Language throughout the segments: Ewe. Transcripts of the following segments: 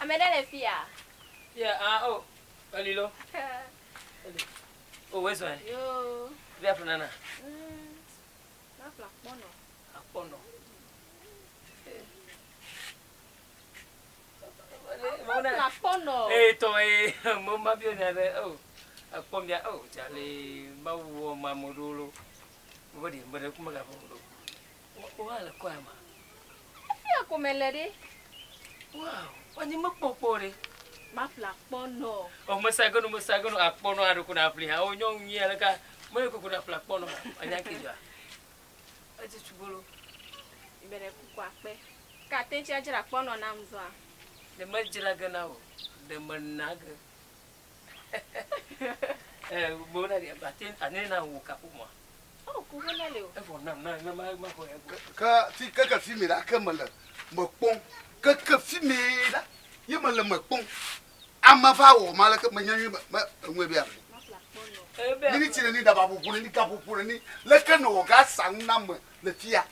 Ame ɖe le fia? Fia, ah, oh, eli lo. Eli. Oh, wezɔe. Yo. Via ƒle nana. Ma ƒle akpɔnɔ. Akpɔnɔ. Ma ƒle akpɔnɔ. Ee, tɔ ee, mo ma bio nya ɖe. Oh, akpɔ mia, oh, dzale, mawu wɔ ma mo ɖo lo. Mo be ɖe, mo ɖe kuma ga fɔ ɖo. Wo hã le kɔa ma. Efia ko mele ɖe. Wow, wanyi mekpɔ kpɔ ɖe. Maƒle akpɔnɔ. O mesa genu mesa genu akpɔnɔ aɖe ko na ƒli hã. O nyɔnu nyui ale ka me ko ko na ƒle akpɔnɔ. Anya ke dzɔa. Edze tsubolo. Meɖe kuku akpe. Ka te ŋuti adzra akpɔnɔ nam zɔa? Ɖe medzra ge na wò. Ɖe mena ge. Eh, bo na ɖe ate ane na wò kaƒomɔa. Oh, kuku mele o. Evɔ nam na na ma ma xɔ ya gbɔ. Ke fi keke fi mi ɖa ke mele me kpɔm. Keke fi mi ɖa ye mele me kpɔm. Ame va wɔ ma leke menya nyuie be me eŋue be aƒle. Miniti neni ɖaba ƒoƒo neni gaƒoƒo neni leke nɔ ga sa nu na me le fia.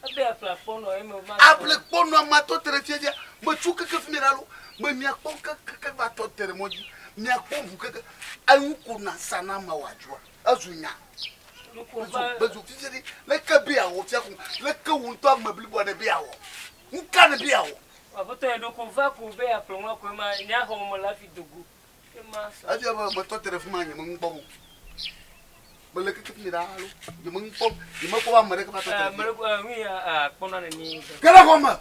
Ebe aƒle akpɔnɔ eme ma. Aƒle kpɔnɔ ama tɔ te ɖe fia fia. Metso keke fi mi ɖa lo. Me mia kpɔm keke va tɔ te ɖe mɔ dzi. Mia kpɔm ʋu keke. Eŋu ko na sa na me wòadzɔa. Ezu nya. Bezu bezu fifia ɖi. Leke be yeawɔ fia ko. Leke wò ŋutɔ ame blibo aɖe be yeawɔ. Nuka ne be yeawɔ? Aƒetɔ yɛ ɖo ko va ko be yeaƒle nua ko ema nya xɔ me le hafi dogo. Ema sa. Efia be metɔ te ɖe fi ma nye me ŋu kpɔm o. Mele keke fi mi ɖaa lo. Nye me ŋu kpɔm. Nye me kpɔ be ame ɖeke va tɔ te ɖe fi. Ame ɖe nu ya akpɔnɔ ne mi. Ge ɖe xɔ me.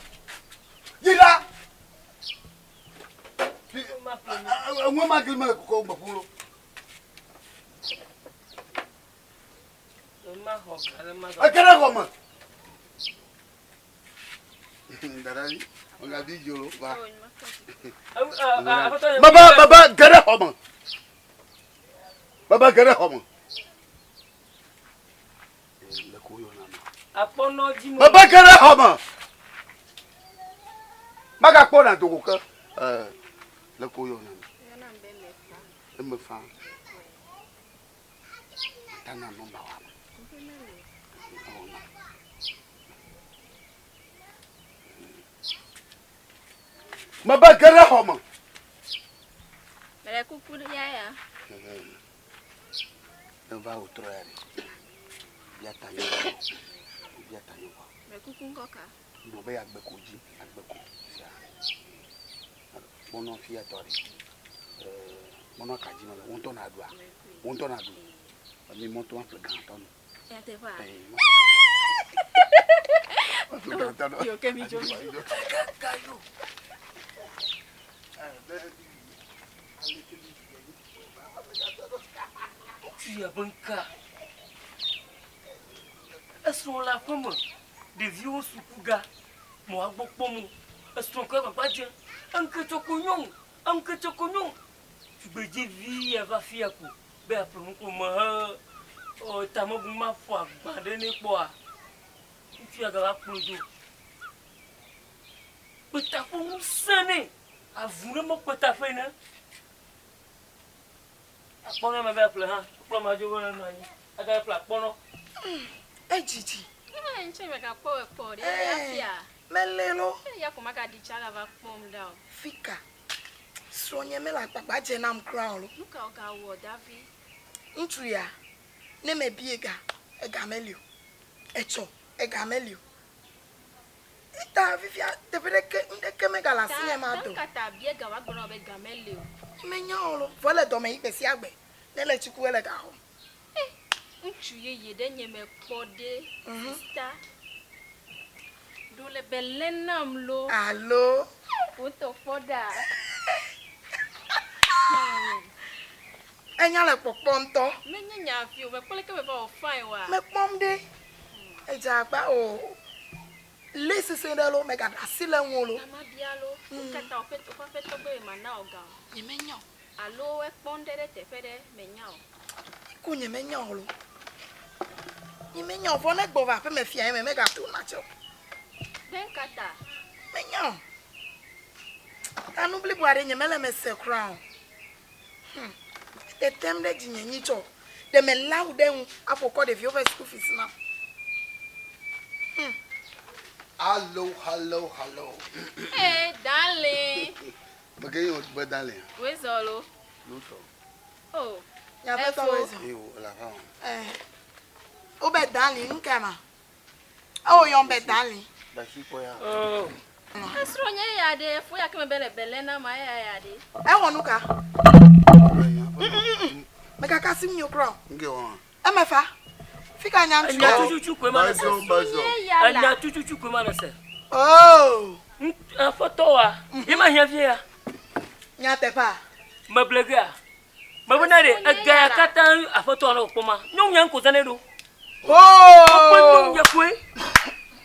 Yi ɖa. Eŋue ma gli mele kɔkɔ me ƒum lo. Ege ɖe xɔ me. Dadavi, megavi dzo lo va. Baba, baba, ge ɖe xɔ me. Baba, ge ɖe xɔ me. Baba, ge ɖe xɔ me. Magakpɔ na dogo ke. Le ko yɔna me. Eme fa. Tana nɔmba wa me. Mebe ge ɖe xɔ me. Mele kuku ɖe ya ya. Ne va wò trɔ ya ɖe. Bia ta nyɔ. Bia ta nyɔ. Mele kuku ŋkɔ ka? Gblɔ be agbe ko dzi, agbe ko sia. Kpɔnɔ fia tɔ ɖe. Kpɔnɔ ka dzi mele. Wo ŋutɔ naɖua. Wo ŋutɔ naɖu. Mi mɔto aƒle gãtɔ nu. Nyateƒea? Aƒle gãtɔ nu. Yo ke mi dzo. Ŋutsu ya be ŋka. Esrɔ̃ le aƒe me. Ɖeviwo suku ga. Mɔ agbɔ kpɔm o. Esrɔ̃ ke gbagba dze. Eŋke tsɔ ko nyɔnu. Eŋke tsɔ ko nyɔnu. Tugbedzevi ya va fia ko be yeaƒle nu ko mehe tamebu ma ƒo agba ɖe nɛ kpɔa, ŋutsu ya gava kplɔe dzo. Kpetaƒo ŋusẽ nɛ. Avu ɖe mekpetaƒe ene. Akpɔnɔ me be yeaƒle hã. Ekplɔ ma dzo be nenɔ anyi. Ega ƒle akpɔnɔ. Edzidzi. Ee, ŋtsɛ megakpɔ wɔ kpɔ ɖe ya fia. Mele lo. Eya ko magaɖi tsa gava kpɔm ɖa o. Fika. Srɔ̃nye mele agbagba dze nam kura o lo. Nu ka wògawɔ Davi? Ŋutsu ya, ne mebie ga, ega meli o. Etsɔ, ega meli o. Eta fifia teƒe ɖeke, nuɖeke megale asinye mado. Ta nu ka ta bie ga wòagblɔ na wò be ga meli o? Menya o lo. Vɔ ele dɔme yi gbe sia gbe. Ne ele tsi ku ele ga xɔm. Eh, ŋutsu yeye ɖe nye mekpɔ ɖe, sista. Ɖo le be lé nam lo. Alo. Wò ŋutɔ kpɔ ɖa. Enya le kpɔkpɔ ŋutɔ. Menye nya vi o, mekpɔ leke meva wɔ fine oa. Mekpɔm ɖe. Edze agba o. Lé sesẽ ɖe lo, megaɖe asi le eŋu o lo. Gamabia lo, nu ka ta woƒe aƒetɔ be mana wò ga o? Nyemenya o. Alo ekpɔ ŋɖe ɖe teƒe ɖe, menya o. Ku nyemenya o lo. Nyemenya o, vɔ ne gbɔ va aƒeme fia ye me, megato na tsɛ o. Be ŋka ta? Menya o. Ta nu blibo aɖe nyemele eme se kura o. Hm. Etetem ɖe dzinye nyitsɔ. Ɖe melé awu ɖe ŋu aƒo kɔ ɖeviwo ƒe school fees nam. Hm. Hallo, hallo, hallo. Ee, dan Dalĩ. Meke ye be dalĩ. Woe zɔ lo. Nutɔ. Oh. Nya ƒe tɔ woe zɔ. Eyo, ele aƒe me. Eh. Wo be dalĩ nu ka ma? Ewo yɔm be dalĩ. Ɖasi kpɔ ya. Oh. Esrɔ̃ nye ya ɖe, efo ya ke me be le be lé na ma eya ya ɖe. Ewɔ nu ka? Mekaka sim nyo kura o. Nke wɔ. Eme fa. Fika nya ŋutsu. Enya tututu koe ma le se. Bedzo, bedzo. Nye ya la. Enya tututu koe ma le se. Oh. Aƒetɔ wa, ye ma hiã vie ya. Nyateƒea. Meble gea. Mebena ɖe ega ya katã aƒetɔ le kpɔ ma. Nyɔnu ya ŋko zãnɛ ɖo. Wokple nyɔnu Oh. ya koe.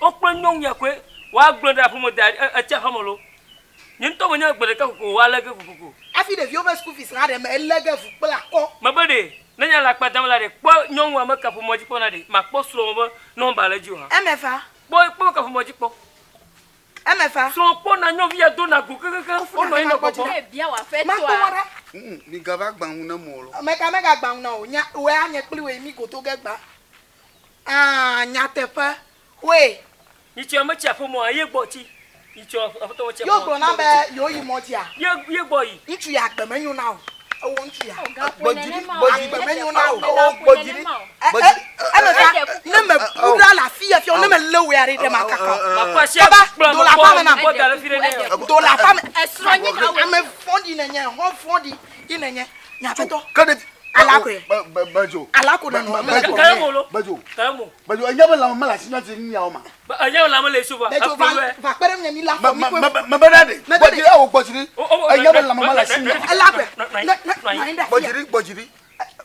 Wokple nyɔnu ya koe. Woagblɔ ɖe aƒeme da etsi aƒeme lo. Nye ŋutɔ menye gbe ɖeka koko woalé ge kokoko. Hafi ɖeviwo ƒe school fees hã ɖe me elé ge ʋu kple akɔ. Mebe ɖe ne nye le akpa dam la ɖe kpɔ nyɔnua me kaƒomɔ dzi kpɔna ɖe makpɔ srɔ̃wò be nɔmba le edzi o hã. Eme fa. Kpɔ kpɔ kaƒomɔ dzi kpɔ. Eme fa. Srɔ̃ kpɔ na nyɔvi ya do na go kekeake. Wonɔ anyi nɔ gbɔgbɔ. Ne bia wò aƒetɔa. Makpɔ wɔ ɖa. Mi gava gbã ŋu ne mo lo. Meka mega gbã ŋu na o. Nya wòe anye kpli wòe mi goto ge gbã. Ah, nyateƒe. Woe. Nyitsɔ metsi aƒemɔa ye gbɔ tsi. Nyitsɔ aƒetɔ metsi Yo aƒemɔa. gblɔ na be yewo yi mɔ dzia. Ye ye gbɔ yi. Ŋutsu ya agbe menyo na o. Ewo ŋutsu ya. Gbɔdziri, gbɔdziri. Agbe menyo na o. Gbɔdziri. Eme fa ne me bu ɖa le afi ya fia ne me lé wò ya ɖe ɖe ma kaka o. Makɔ asi Kaba, akplɔ do le aƒea me nam. kɔ da ɖe fi ɖe nɛ. Do le aƒea me. Esrɔ̃ nye ka wò. Ame vɔ̃ɖi nenye, xɔ vɔ̃ɖi yi nenye. Nye aƒetɔ. Ke ɖe. Alakoe. Bedzo. Alako nenɔ. Bedzo. Kaya mo lo. Bedzo. Kaya mo. Bedzo enye be lãme mele asi na ti nu yawo ma. Enye be lãme le esi va. Bedzo va va kpe ɖe ŋunye mi la fɔ mi koe. Me be ɖa ɖe. Gbɔdziri ewo gbɔdziri. Enye be lãme mele asi na. Elakoe. Ne ne nɔ anyi ɖe afi ya. Gbɔdziri gbɔdziri.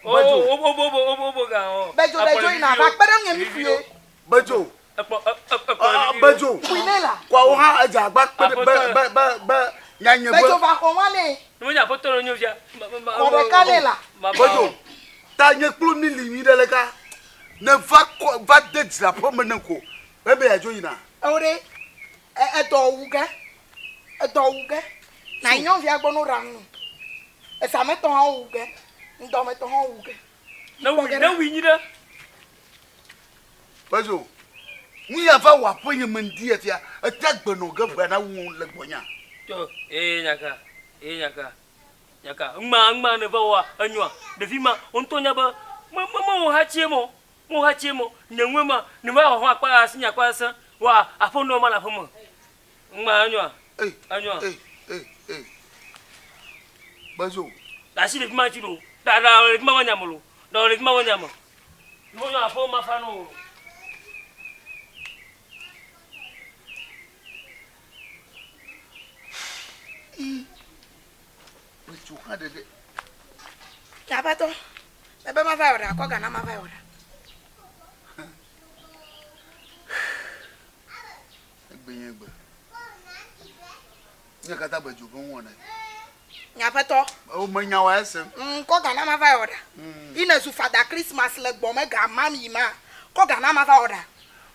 O o o o o o ga o. Bedzo ɖe dzo yina va kpe ɖe ŋunye mi ƒoe. Bedzo. Ekpɔ ekpɔ. Bedzo. Ƒoe ne la. Kɔawo hã edze agba kpe ɖe be be be be nyanye be. Bedzo va xɔ wa ne. Ne menye aƒetɔ le nyɔvia. Xɔ ɖeka ne la. Bedzo. Ta nye kplu mi li nyui ɖe leka. Ne va kɔ va de dzraƒe me ne ko. Ebe ya dzo yina. Ewo ɖe edɔ wu ge. Edɔ wu ge. Na nyɔnuvia gbɔ no ɖa nu. Esametɔ hã wu ge. Ŋdɔmetɔ hã wu ge. Ne wi ne wi nyi ɖe. Bedzo. Nu ya va wɔ aƒe nye me ŋdi efia. Ete gbenɔ ge ʋea na wu le gbɔnya. Tɔ ee nyaka ee nyaka nyaka ŋma ŋma ne va wɔa enyoa ɖevi ma wo ŋutɔ nya be me me me wò hatsie mɔ me wò hatsie mɔ nye ŋue ma ne va wɔ hã akpa asi nye akpa sesẽ wa aƒenɔ ma le aƒeme ŋma enyoa enyoa. Ee ee ee Bedzo. Ɖe asi ɖevi ma ŋuti lo ɖa ɖa ɖevi ma me nya me lo ɖa ɖevi ma me nya me ne wonyo aƒe ma fa no o. Bedzo hã ɖeɖe. Nye aƒetɔ, mebe mava wɔ ɖa, kɔ ga na mava wɔ ɖa. Egbe nye gbe. Nye katã bedzo ƒe ŋuwɔna. Nye aƒetɔ. O menya wa esem. Kɔ ga na mava wɔ ɖa. Yi ne zu fada Christmas le gbɔ me ga ma mi ma. Kɔ ga na mava wɔ ɖa.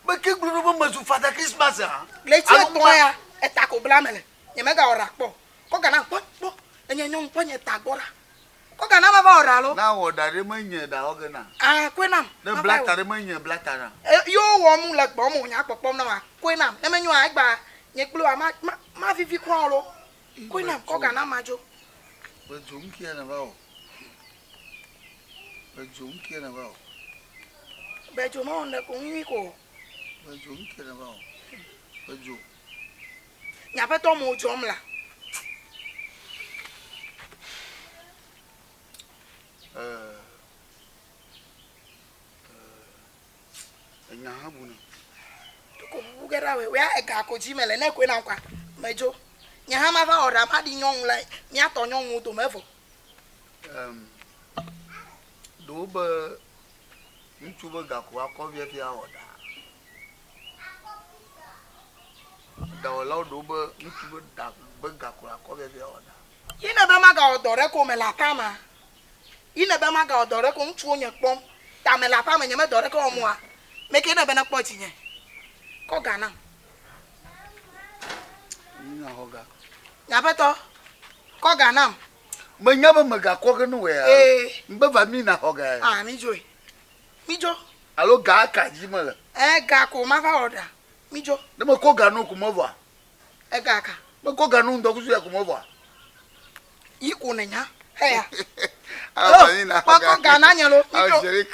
Be ke gblɔ be mezu fada Christmas hã. Le tsi etɔ̃ ya eta ko bla me le. Nye mega wɔ ɖa kpɔ. Kɔ ga na kpɔ kpɔ. Enye nyɔnu kpɔ nye ta gbɔ ɖa. Kɔ ga na mava wɔ ɖa lo. Na wɔ ɖa ɖe menye ɖa wɔ ge na. Ah, koe nam. Ne bla ta ɖe menye bla ta na. Yo wɔ mu le gbɔ mo nya kpɔkpɔm na wa. Koe nam. Ne menyo egba nye kpli wa ma ma ma vivi kura lo. Koe nam kɔ ga na ma dzo. Bedzo ŋkia ne va wɔ. Bedzo ŋkia ne va wɔ. Bedzo ma wɔ ne ko nyui ko. Bedzo ŋkia ne va wɔ. Bedzo. Nye aƒetɔ mo dzɔm la. Enya hã bu ne. Ko bubu ge ɖa wɔ ya ega ko dzi me le ne koe na kwa medzo. Nye hã mava wɔ ɖa maɖi nyɔnu le míatɔ nyɔnuwo dome vɔ. Ɖewo be ŋutsu be gako akɔ via fia wɔ ɖa. Dɔwɔlawo ɖewo be ŋutsu be ɖa be gako akɔ via fia wɔ ɖa. Yi ne be magawɔ dɔ ɖe ko me le aƒea mea. Yi ne be magawɔ dɔ ɖe ko ŋutsuwo nye kpɔm. Ta me le aƒea me nye me dɔ ɖe ke wɔm oa. Meke ne be ne kpɔ dzinye. Kɔ ga nam. Nya xɔ ga. Nye aƒetɔ, kɔ ga nam. Menya be megakɔ ge ne wɔ ya. Ee. Mbe va mi na xɔ ga ya. Ah, mi dzoe. Mi dzo. Alo ga ka dzi me le. Ga ko mava wɔ ɖa. Mi dzo. Ne mekɔ ga no ko me vɔa. Ega ka. Mekɔ ga nu ŋdɔkusu ya ko mevɔa. Yi ko nènya heya. Awo, Kpɔkɔ ga na nye lo. Awo, chérie.